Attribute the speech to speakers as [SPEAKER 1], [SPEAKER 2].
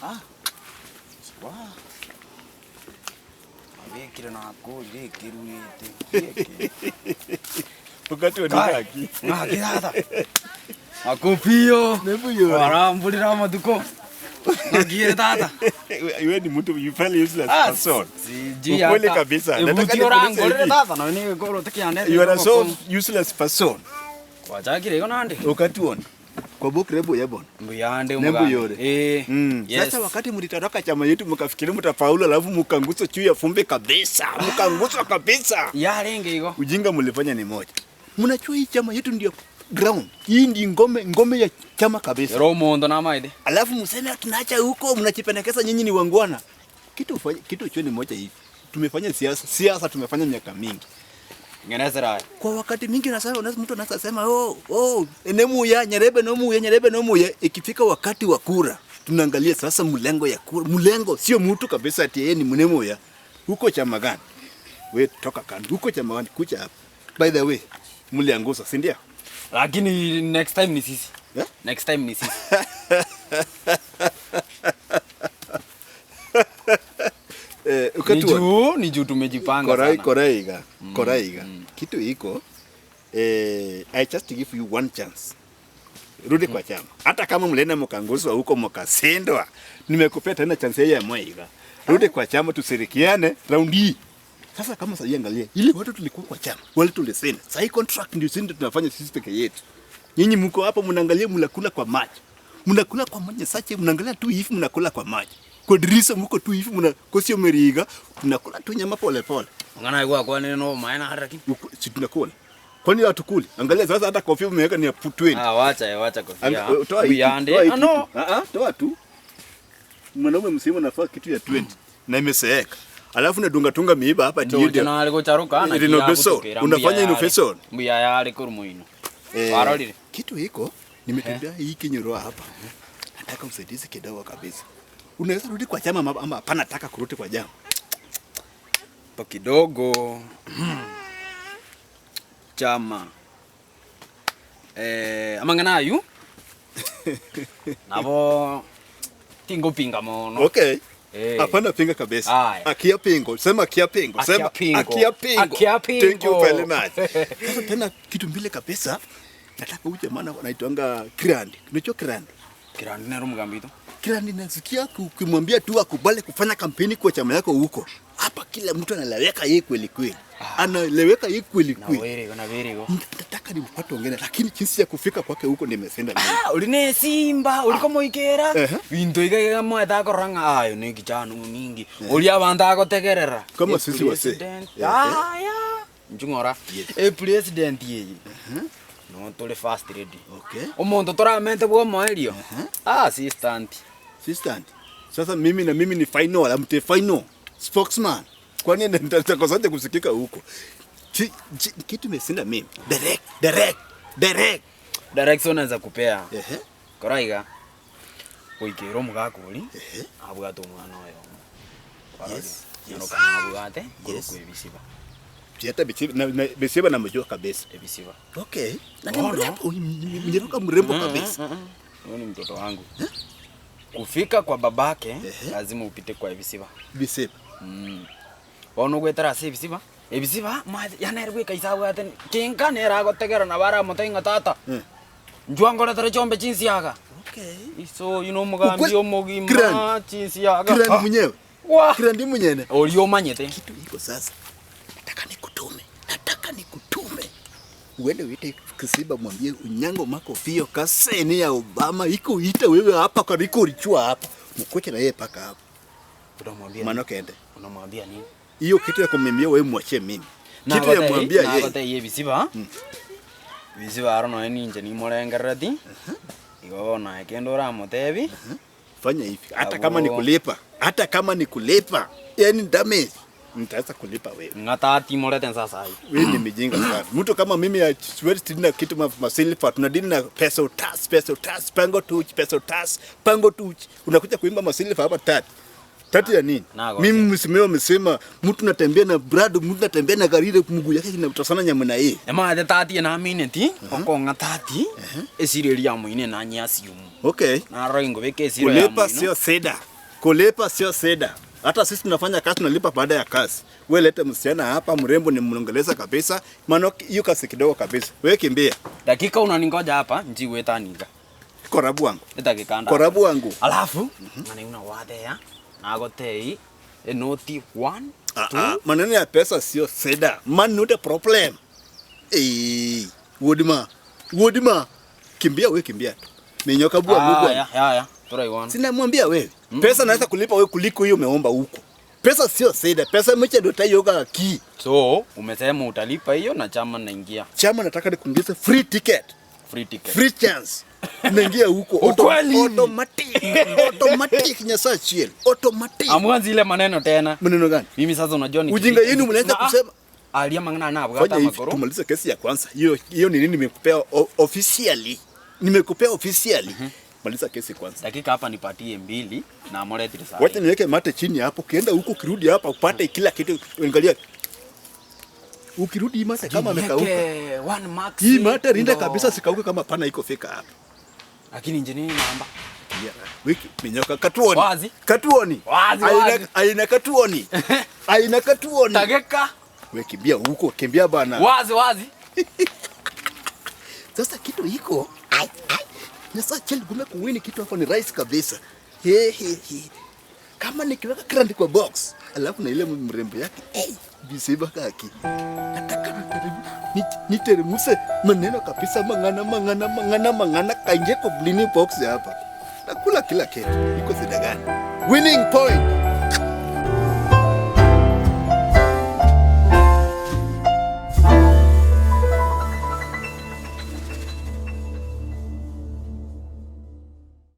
[SPEAKER 1] Ah, wa. Abekire nakorire ekerurete ki eke.
[SPEAKER 2] Wakati wa
[SPEAKER 1] Kai,
[SPEAKER 2] nini?
[SPEAKER 1] ng'aki tata. Makopio.
[SPEAKER 2] Nembuyo.
[SPEAKER 1] Waramburira amatuko. Ng'aki ere tata.
[SPEAKER 2] Wewe ni mtu you feel useless
[SPEAKER 1] Ah,
[SPEAKER 2] person.
[SPEAKER 1] sijui
[SPEAKER 2] Ukweli
[SPEAKER 1] hata.
[SPEAKER 2] kabisa.
[SPEAKER 1] Ebuti
[SPEAKER 2] Nataka nikuulize
[SPEAKER 1] orangorere
[SPEAKER 2] hivi.
[SPEAKER 1] tata na nigekoro tikiandete.
[SPEAKER 2] You are a so useless person.
[SPEAKER 1] Kwachakire igo nande.
[SPEAKER 2] Wakati wona. Kwa bukre buya bona.
[SPEAKER 1] Mbuyande
[SPEAKER 2] Nembuyore.
[SPEAKER 1] Eh. Yes.
[SPEAKER 2] Sasa wakati mlitoroka chama yetu mkafikiri mtafaulu, alafu mkanguswa juu ya fumbi kabisa, mkanguswa kabisa.
[SPEAKER 1] Yarenge igo.
[SPEAKER 2] Ujinga mlifanya ni moja. Mnajua hii chama yetu ndio ground. Hii ndio ngome, ngome ya chama kabisa.
[SPEAKER 1] Ero omonto namaete.
[SPEAKER 2] Alafu mseme tunaacha huko, mnajipendekeza nyinyi ni wangwana. Kitu ufanye, kitu chwe ni moja hivi. Tumefanya siasa, siasa tumefanya miaka mingi.
[SPEAKER 1] Ngenesera.
[SPEAKER 2] Kwa wakati mingi unasema mtu anaweza sema oh, oh, enemuya nyerebe nomuya nyerebe nomuya. Ikifika wakati wa kura tunaangalia sasa mlengo ya kura, mlengo sio mtu kabisa ati yeye ni mnemuya. Huko chama gani? We toka kando. Huko chama gani? Kucha hapa. By the way, mliangusa, si ndio?
[SPEAKER 1] Lakini next time ni sisi.
[SPEAKER 2] Eh?
[SPEAKER 1] Next time ni sisi.
[SPEAKER 2] Eh,
[SPEAKER 1] Ni
[SPEAKER 2] ukatu
[SPEAKER 1] juu, ni juu tumejipanga
[SPEAKER 2] Korai,
[SPEAKER 1] sana.
[SPEAKER 2] koraiga, koraiga. Kitu iko I just give you one chance. Rudi kwa chama. Hata kama mlienda mkanguswa huko mkasindwa, nimekupea tena chance ya mwaiga. Rudi kwa chama tushirikiane round hii. Sasa kama sasa angalia, ile watu tulikuwa kwa chama, wale tulisema. Sasa hii contract ndio sisi tunafanya sisi peke yetu. Nyinyi mko hapo mnaangalia mnakula kwa macho. Mnakula kwa macho sache, mnaangalia tu hivi mnakula kwa macho. Kwa dirisha mko tu hivi mna kosio meriga, tunakula tu nyama pole pole.
[SPEAKER 1] Ng'ana igwa kwanire no maana hata lakini.
[SPEAKER 2] Si tunakula. Kwani hatukuli? Angalia sasa hata kofia umeweka ni ya 20.
[SPEAKER 1] Ah, wacha wacha kofia.
[SPEAKER 2] Toa hii
[SPEAKER 1] Uyande.
[SPEAKER 2] kitu, toa hii
[SPEAKER 1] Ah, no.
[SPEAKER 2] kitu. Ah, ah, toa tu. Mwanaume msimu anafaa kitu ya 20 na imeseeka. Alafu nadunga tunga miiba hapa
[SPEAKER 1] Ndio
[SPEAKER 2] ndio.
[SPEAKER 1] jana alikucharuka na
[SPEAKER 2] Innovation. Unafanya innovation.
[SPEAKER 1] Mbuya yale kurumuino.
[SPEAKER 2] Eh,
[SPEAKER 1] Warorire.
[SPEAKER 2] Kitu iko nimetembea hii kinyoroa hapa. Nataka usaidizi kidogo kabisa. Unaweza rudi kwa chama ama hapana, nataka kurudi kwa chama.
[SPEAKER 1] Po kidogo. Chama. Eh, amang'ana ayu. Nabo tingopinga mono.
[SPEAKER 2] Okay.
[SPEAKER 1] Eh.
[SPEAKER 2] Hapana pinga kabisa.
[SPEAKER 1] Aya.
[SPEAKER 2] Akia pingo. Sema akia pingo.
[SPEAKER 1] Akia
[SPEAKER 2] Sema
[SPEAKER 1] pingo.
[SPEAKER 2] akia pingo.
[SPEAKER 1] Akia pingo.
[SPEAKER 2] Thank you very much. Sasa tena kitu mbili kabisa. Nataka uje maana wanaitwanga Kirandi. Unajua Kirandi?
[SPEAKER 1] Kirandi nero mugambito.
[SPEAKER 2] Kirandi nasikia ukimwambia tu akubali kufanya kampeni kwa chama yako huko. Hapa kila mtu analeweka yeye kweli kweli. Analeweka yeye kweli
[SPEAKER 1] Na
[SPEAKER 2] kweli.
[SPEAKER 1] werego na werego.
[SPEAKER 2] Nataka nimpate wengine lakini jinsi ya kufika kwake huko nimesenda mimi.
[SPEAKER 1] Ah, uri ne simba uri komoikera
[SPEAKER 2] Ehe.
[SPEAKER 1] bintu iga iga mweta koranga ayo ni kichano mingi uri abantu agotegerera
[SPEAKER 2] Kama
[SPEAKER 1] E
[SPEAKER 2] sisi wasee.
[SPEAKER 1] president.
[SPEAKER 2] Yeah.
[SPEAKER 1] Ah, ya njung'ora
[SPEAKER 2] Yes.
[SPEAKER 1] e president yeyi no tuli first lady
[SPEAKER 2] Okay.
[SPEAKER 1] omonto toramente bwa omoerio ah assistant
[SPEAKER 2] Assistant. Sasa mimi na mimi ni final, I'm the final spokesman. Kwani nitakosaje kusikika huko? Kitu imesinda mimi. Direct, direct, direct.
[SPEAKER 1] direction naweza kupea
[SPEAKER 2] Ehe.
[SPEAKER 1] koraiga goikera omogaka ori
[SPEAKER 2] Ehe.
[SPEAKER 1] abwate omwana oyo
[SPEAKER 2] Yes, yes.
[SPEAKER 1] kana abwate
[SPEAKER 2] Yes.
[SPEAKER 1] korokwa ebisiba
[SPEAKER 2] Hata Bisiba na, na Bisiba namjua kabisa.
[SPEAKER 1] ebisiba
[SPEAKER 2] Okay. Na ni
[SPEAKER 1] Oh, no.
[SPEAKER 2] mrembo, mnyeroka mrembo kabisa.
[SPEAKER 1] Huyu ni mtoto wangu. Kufika kwa babake
[SPEAKER 2] Ehe.
[SPEAKER 1] lazima upite kwa ebisiba.
[SPEAKER 2] Bisiba.
[SPEAKER 1] Bono gwetera ase ebisiba. Ebisiba yana gwika isabwate kinka nera gotegera na bara mutenga tata. Njua ngoretere chombe chinsiaga.
[SPEAKER 2] Okay.
[SPEAKER 1] Iso yuno mugambi
[SPEAKER 2] Ukweli-
[SPEAKER 1] omogima
[SPEAKER 2] Kirandi.
[SPEAKER 1] chinsiaga.
[SPEAKER 2] Kirandi mwenyewe.
[SPEAKER 1] Wa.
[SPEAKER 2] Kirandi mwenyewe.
[SPEAKER 1] Ori omanyete.
[SPEAKER 2] Kitu iko sasa. Nataka nikutume. Nataka nikutume. Uende uite Kisiba mwambie unyango mako fio kaseni ya Obama iko ita wewe hapa kwa iko ulichua hapa. Mkoche na yeye paka hapa.
[SPEAKER 1] Unamwambia.
[SPEAKER 2] Maana kende.
[SPEAKER 1] Unamwambia nini?
[SPEAKER 2] Hiyo kitu ya kumwambia wewe mwachie mimi. Kitu ya mwambia yeye.
[SPEAKER 1] Nagote ye bisiba. Bisiba aro noe ninche nimorengerereti. Igo nae kendo oramotebi.
[SPEAKER 2] Fanya hivi. Hata
[SPEAKER 1] Abo.
[SPEAKER 2] kama ni kulipa, hata kama ni kulipa, yani damage nitaweza kulipa wewe.
[SPEAKER 1] Ng'atati morete sasa hii.
[SPEAKER 2] Wewe ni mijinga sana. Mtu kama mimi ya- siwezi deal na kitu masilfa, tunadili na peso tas, peso tas, pango tuch, peso tas, pango tuch. Unakuja kuimba masilfa hapa tatu. Tatu ya nini?
[SPEAKER 1] Na, gote.
[SPEAKER 2] Mimi msimeo amesema mtu natembea na brado, mtu natembea na gari ile mguu yake inatosana nyama na yeye.
[SPEAKER 1] Emaete tati enamineti okong'a tati esiro eria ya moino enanyia asiumu
[SPEAKER 2] Okay.
[SPEAKER 1] narora ingobeka esiro ya
[SPEAKER 2] Kulipa
[SPEAKER 1] moino
[SPEAKER 2] sio seda. Kulipa sio shida. Hata sisi tunafanya kazi tunalipa baada ya kazi. Wewe lete msichana hapa mrembo ni mnongeleza kabisa. Maana hiyo kazi kidogo kabisa. Wewe kimbia.
[SPEAKER 1] Dakika unaningoja hapa njiwetaniga.
[SPEAKER 2] Korabu wangu.
[SPEAKER 1] Ndagika.
[SPEAKER 2] Korabu wangu.
[SPEAKER 1] Alafu ng'ana una wathea nagotei enoti 1
[SPEAKER 2] Ah,
[SPEAKER 1] 2
[SPEAKER 2] ah, maneno ya pesa sio shida. Man not a problem. Eh, Wodima. Wodima. Kimbia wewe kimbia tu. Minyoka bua
[SPEAKER 1] Ah,
[SPEAKER 2] Mungu.
[SPEAKER 1] ya ya ya turaiwana.
[SPEAKER 2] Sina mwambia wewe. Pesa naweza kulipa wewe kuliko hiyo umeomba huko. Pesa sio shida. Pesa mecha ndio tayoga ki.
[SPEAKER 1] So umesema utalipa hiyo na chama naingia
[SPEAKER 2] Chama nataka nikuingize free ticket.
[SPEAKER 1] Free ticket.
[SPEAKER 2] Free chance. Naingia huko
[SPEAKER 1] Ukweli.
[SPEAKER 2] Automatic. Automatic nyasa chiel. Automatic.
[SPEAKER 1] Amwanzi ile maneno tena.
[SPEAKER 2] Maneno gani?
[SPEAKER 1] Mimi sasa unajua ni
[SPEAKER 2] Ujinga yenu mnaanza kusema.
[SPEAKER 1] Alia mang'ana na
[SPEAKER 2] Fanya
[SPEAKER 1] bwata
[SPEAKER 2] hivi
[SPEAKER 1] magoro.
[SPEAKER 2] tumalize kesi ya kwanza. Hiyo hiyo ni nini nimekupea officially? Nimekupea officially. Maliza kesi kwanza.
[SPEAKER 1] Dakika hapa nipatie mbili na moretire saa.
[SPEAKER 2] Wacha niweke mate chini hapo, ukienda huko ukirudi hapa upate kila kitu. Angalia. Ukirudi hii mate kama amekauka.
[SPEAKER 1] Niweke one max.
[SPEAKER 2] Hii mate rinda
[SPEAKER 1] ndo.
[SPEAKER 2] kabisa sikauke kama pana iko fika hapa.
[SPEAKER 1] Lakini nje nini namba?
[SPEAKER 2] Yeah. Wiki minyoka katuoni.
[SPEAKER 1] Wazi.
[SPEAKER 2] Katuoni.
[SPEAKER 1] Wazi,
[SPEAKER 2] Aina
[SPEAKER 1] wazi.
[SPEAKER 2] aina katuoni. Aina katuoni.
[SPEAKER 1] Tageka.
[SPEAKER 2] We kimbia huko, kimbia bana.
[SPEAKER 1] Wazi wazi.
[SPEAKER 2] Sasa kitu iko. Ai ai. Nasa chel gume kuwini kitu hapo ni rahisi kabisa. He he he. Kama nikiweka grand kwa box, alafu na ile mrembo yake, hey, visiba kaki. Nataka niteremuse maneno kabisa mangana mangana mangana mangana kaingie kwa blini box hapa. Nakula kila kitu. Iko shida gani? Winning point.